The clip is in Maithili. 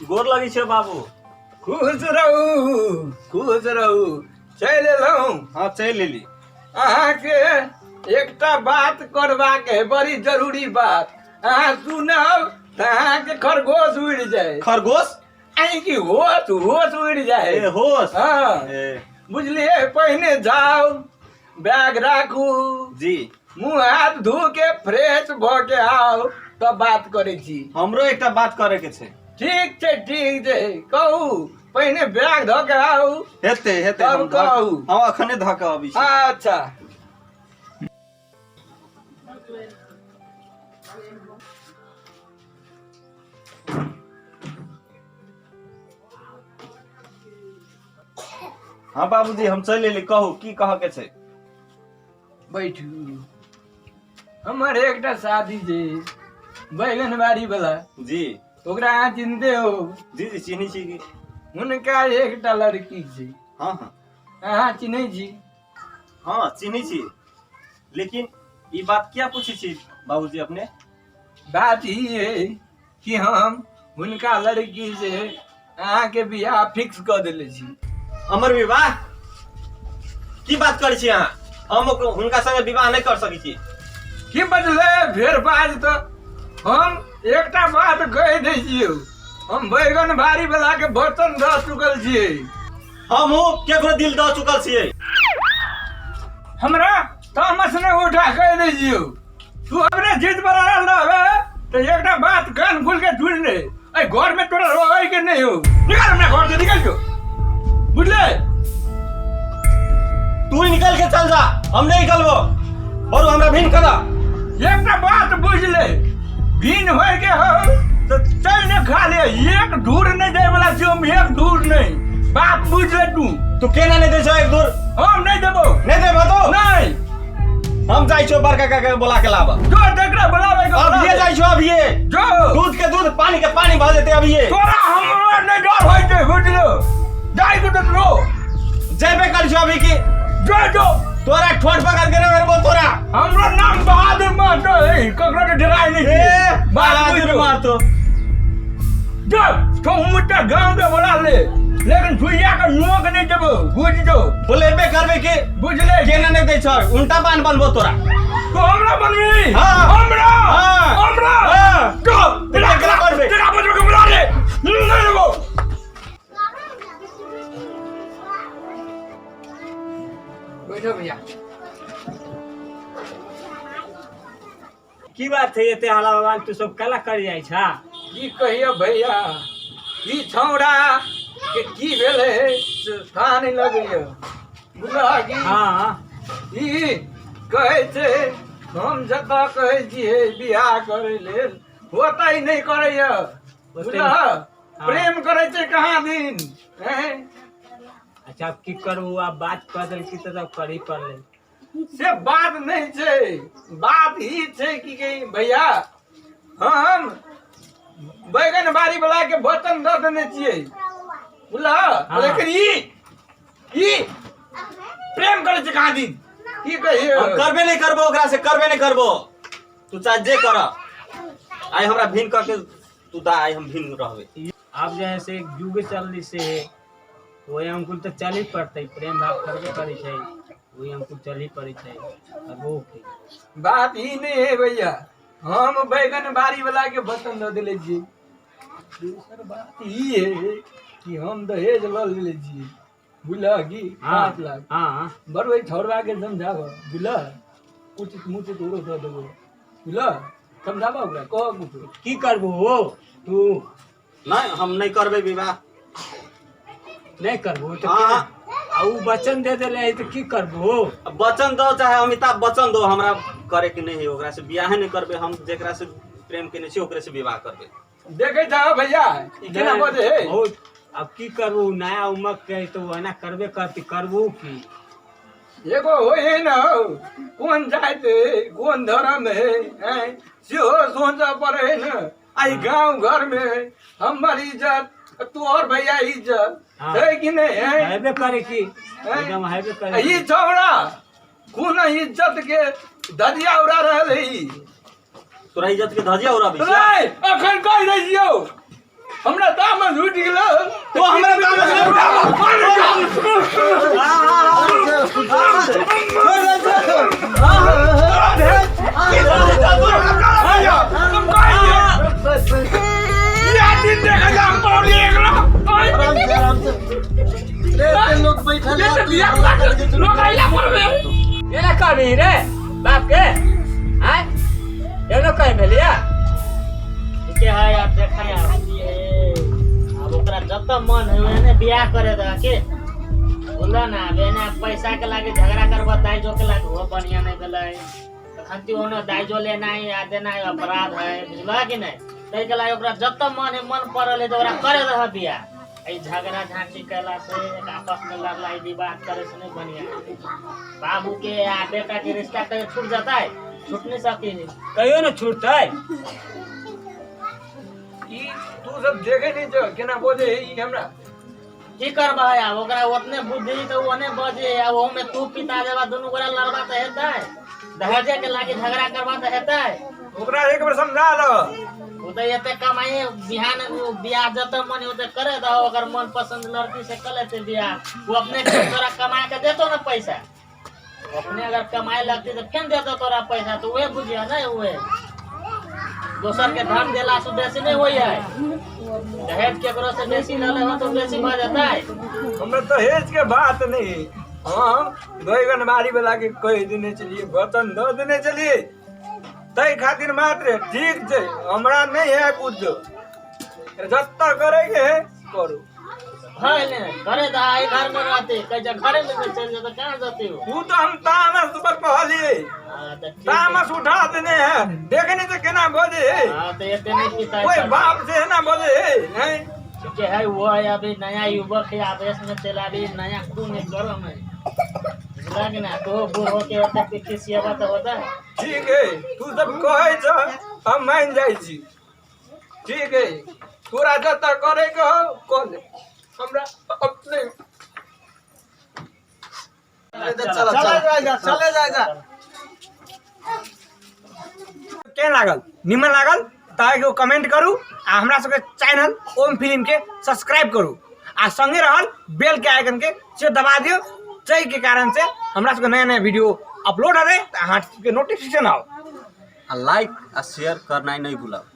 गोर लगै छै बाबू। खुश रहू, खुश रहू। चलि एलहुँ? हाँ, चलि एली। अहाँके एकटा बात करबाक है, बड़ी जरूरी बात। अहाँ सुनब तऽ अहाँके खरगोश उड़ि जाय। खरगोश? अहीं की होश, होश उड़ि जाय। ए, होश। हाँ। ए, बुझलियै? पहिने जाउ, बैग राखू जी। मुँह हाथ धो के फ्रेश भऽ के आउ, तब बात करै छी। हमरो एकटा बात करे के छै। ठीक छै, ठीक छै, कहू। पहिने बैग धऽ के आउ। हेतै, हेतै। तब हम धऽ- कहू। हम अखने धऽ के अबै छी। अच्छा। हाँ बाबूजी, हम चलि एली। कहू, की कहऽ के छै? बैठू। हमर एकटा शादी छै, बैगन बाड़ी वाला। जी। ओकरा अहाँ चिन्हते हो? जी जी, चिन्है छी की। हुनका एकटा लड़की छै। हाँ हाँ। अहाँ चिन्है छी? हाँ, चिन्है छी, लेकिन ई बात किया पूछै छी बाबूजी अपने? बात ई है कि हम हुनका लड़की से अहाँके बियाह फिक्स कऽ देले छी। हमर विवाह? की बात करै छी अहाँ? हम हुनका संगे विवाह नहि कर सकै छी। की बजले? फेर बाज तऽ हम एकटा बात कहि दै छियौ, हम बैगन बाड़ी वाला के बर्तन दऽ चुकल छियै। हमहूँ केकरो दिल दऽ चुकल छियै। हमरा तामस नहि उठा, कहि दै छियौ। तू अपने जिद पर अड़ल रहबे तऽ एकटा बात कान खोल के सुन ले, एहि घर में तोरा रहै के नहीं हो। निकल हमरा घर से, निकल जो, बुझले? तू निकल के चल जा, हम नहीं निकलबो। बरू हमरा भिन कर। एकटा बात बुझ ले, भिन होय के हो तो चल ने खा ले। एक धूर नहीं जाए वाला छियो हम, एक धूर नहीं। बात बुझ ले तू। तू केना नहीं दै छौ एक दूर? हम नहीं देबो। नहीं देबो तो? नहीं। हम जाइ छौ बड़का काका के बोला के लाब। जो, देखरा बोलावे के। अभिये जाइ छौ, अभिये। जो। दूध के दूध, पानी के पानी भऽ जेतै अभिये। तोरा हमरो नहीं डर होइ छै, बुझलो? जाइ के तो रो। जेबे करै छौ अभी की। जो जो। तोरा ठोट पकड़ के रे तोरा। हमरो नाम बहादुर महतो है, ककरो के डराय नहीं ए छियै। बात बहादुर बुझो। महतो। जो तो मुट्टा गांव के बोला ले, लेकिन सुइया के नोक नहीं देबो, बुझ जो। बोलेबे करबे के। बुझले? केना नहीं दै छ, उल्टा पान बनबो तोरा। तो हमरा बनबी? हाँ। हमरा? हाँ। हमरा? हाँ। जो तेरा केकरा बनबे? तेरा बनबे के बोला ले, नहीं देबो। बैठो भैया। की बात है, एते हला भगवान तू सब कला कर जाइ छा? की कहियो भैया, ई छौड़ा के की भेलै से थाह नहि लगैया, बुझलह की? हाँ। ई कहै छै, हम जतऽ कहै छियै बियाह करै लेल, ओतहि नहि करैया, बुझलह? प्रेम करै छै कहाँ दिन, हैं? अच्छा, अब की करू? आब बात कह देलकी तऽ तब करही पड़लै। से बात नहि छै, बात ई छै कि कि भैया, हम बैगन बाड़ी वाला के बर्तन दऽ देने छियै, बुझलह? हाँ। लेकिन ई ई प्रेम करै छै कहाँ दिन, की कहियौ? हम करबे नहीं करबो ओकरा से, करबे नहीं करबो। तू चाहे जे कर, आइ हमरा भिन कह के तू दा, आइ हम भिन रहबे। आब जे है से युग चलली से है, वही हमकुल तऽ चलही पड़तै। प्रेम भाव करबे करै छै, वही हमकुल चलही पड़ै छै। अब ओ की बात ई नहि है भैया, हम बैगन बाड़ी वाला के बर्तन दऽ देले छियै। दोसर बात ई है कि हम दहेज लऽ लेले छियै, बुझलह की? हाँ। 5 लाख। हाँ। बड़ ओहि छौड़वा के समझाब, बुझलह? उचित मुचित ओकरो दऽ देबो, बुझलह? समझाब ओकरा, कह कुछो। की करबो हो तू? नहीं, हम नहीं करबे विवाह। नहि करबो तऽ हाँ। आ उ वचन दे देले है तऽ की करबो? अब वचन दो चाहे अमिताभ बच्चन दो, हमरा करे के नहीं है ओकरा से। बियाहे नहीं करबे हम। जेकरा से प्रेम केने छी, ओकरे से विवाह करबे। देखै छह भैया, ई केना बजै है? बहुत। अब की करबो? नया उमर के तो एना करबे करती। करबो की? एगो होइ है न हौ, कोन जाति है, कोन धर्म है, हैं, सेहो सोचऽ पड़े है न। आई गाँव घर में हमर इज्जत, तोहर भैया इज्जत हाँ। छै कि नहि है? हेबे करे की। हैं? एकदम हेबे करे। ई छौड़ा कोन इज्जत के धजिया उड़ा रहल है ई। तोरा इज्जत के धजिया उड़ाबै छियै? नहीं, अखन कहि दै छियौ। हमरा तामस उठि गेलो। तो हमरा तामस नहि उठाबऽ। आराम से, आराम से। रे, एते लोग बैठल है, तू हल्ला करके तू- एना कहबी रे बाप के आय एनो कह भेलिया। ठीके है, आब देखा आब की है। आब ओकरा जतऽ मन है ओहने बियाह करे दह के बोला ना। आब एने पैसा के लागे झगड़ा करबा दाइजो के लागे, वो बढ़िया नहीं भेलै। तखन ओनो दाइजो लेनाइ आ देनाइ अपराध है, बुझलह कि नहीं? ताहि के लागे ओकरा जतऽ मन है, मन पड़ल है, तऽ ओकरा करे दह बियाह। एहि झगड़ा झांटी कैला से, आपस में लड़ाई विवाद करे से नहीं बढ़िया। बाबू के आ बेटा के रिश्ता कहीं छूट जाता है? छूट नहीं सकी। कहियो ने छूटतै। ई तू सब देखे नहीं जो केना बोले है ई हमरा। की करबा है आब? ओकरा ओतने बुद्धि तऽ ओने बजे। आ ओहू में तू पिता देबा, दुनू गोरा लड़बा तऽ हेतै? दहेजे के लागी झगड़ा करबा तऽ हेतै? ओकरा एक बार समझा दो। ओ तऽ एते कमाई बिहान ओ बियाह जतऽ मन ओतऽ करे दहो। ओकर मन पसंद लड़की से कर लेते बियाह। वो अपने के तोरा कमा के देतो ना पैसा। अपने अगर कमाए लगते तऽ फेन देतो तोरा पैसा। तऽ उहे बुझिह ने, उहे दोसर के धन देला से बेसी नहीं होइ है। दहेज केकरो से बेसी लऽ लेबऽ तऽ बेसी भऽ जेतै। हमरा दहेज के बात नहीं, हम बैगनबाड़ी वाला के कहि देने छलियै, बर्तन दऽ देने छलियै, ताहि खातिर मात्र। ठीक छै, हमरा नहीं है कुछ, जतऽ करे के है करू। भऽ ने करे तऽ एहि घर में रहते, कहै छै घरे में से चलि जेतै, कहाँ जेतै ओ? ऊ तऽ हम तामस पर कहलियै। हँ तऽ ठीक है। तामस उठा देने है, देखे नहीं तऽ केना बजे है। हाँ तऽ एते नहीं पिताइ। कोई बाप से ना बजे है नहीं। ठीक है, वो है अभी नया युवक है, आवेश में चला, अभी नया खून है, गरम है, बुझला कि ना? तो बूढ़ होके ओते खिसियाबा तऽ होता है। ठीक है, तू सब कहै छ हम मान जाइ छी। ठीक है, तोरा जतऽ करे के हो कऽ ले, हमरा अपने। चला चला जा, चले जा जा। केहन लागल? निमन लागल तऽ एगो कमेंट करू आ हमरा सबके चैनल ओम फिल्म के सब्सक्राइब करू आ संगे रहल बेल के आइकन के से दबा दियौ, जाहि के कारण से हमरा सबके नया नया वीडियो अपलोड हेतै तऽ अहाँ सबके नोटिफिकेशन आओ। आ लाइक आ शेयर करनाइ नहि भूलब।